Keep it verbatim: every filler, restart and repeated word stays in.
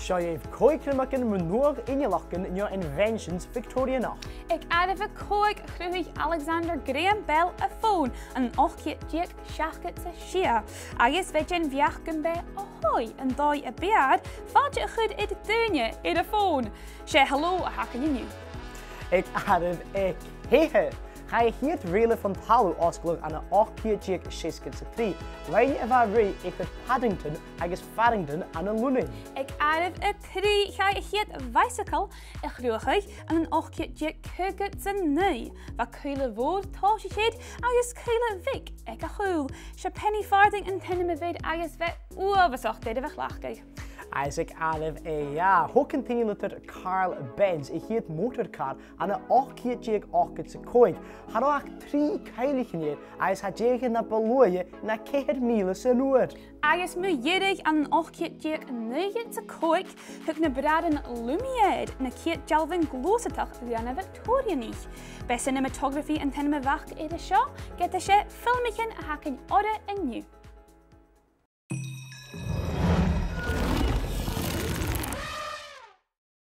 Seo dhuibh còig cruinneachadh mu nuadh-innealachdan no inventions Victorianach. Aig àireamh a còig, chruthaich Alexander Graham Bell am fòn ann an ochd ceud deug seachdad 's a sia, agus bha e den bheachd gum b' e a h-uile dòigh a b' fheàrr fàilte a chur air daoine air a' fòn. 'S e hello a th' againn an-diugh. Aig àireamh a ceithir, chaidh a' chiad reothadh fon talamh fhosgladh ann an ochd ceud deug seasgad 's a trì, rinn a bha ruith eadar Paddington agus Farringdon ann an Lunnainn. Aig àireamh a trì, chaidh a' chiad bhaidhsagal a chruthachadh ann an ochd ceud deug caogad 's a naoi. Bha cuibhle mhòr tòiseachadh air agus cuibhle bheag aig a' chùl. 'S e penny farthing an t-ainm a bh' air agus bha e uabhasach doirbh a chleachdadh. Agus aig àireamh a dhà, thog an t-ionadair Carl Benz a' chiad motor car ann an ochd ceud deug ochdad 's a còig. Cha robh ach trì cuibhlichean air agus cha deigheadh e na bu luaithe na ceithir mìle san uair. Agus mu dheireadh, ann an ochd ceud deug naochad 's a còig, thug na Bràithrean Lumière na ciad dealbhan gluasadaich dha na Victorianaich. B' e cinematography an t-ainm a bh' aca air seo, ged as e filmichean a th' againn orra an-diugh.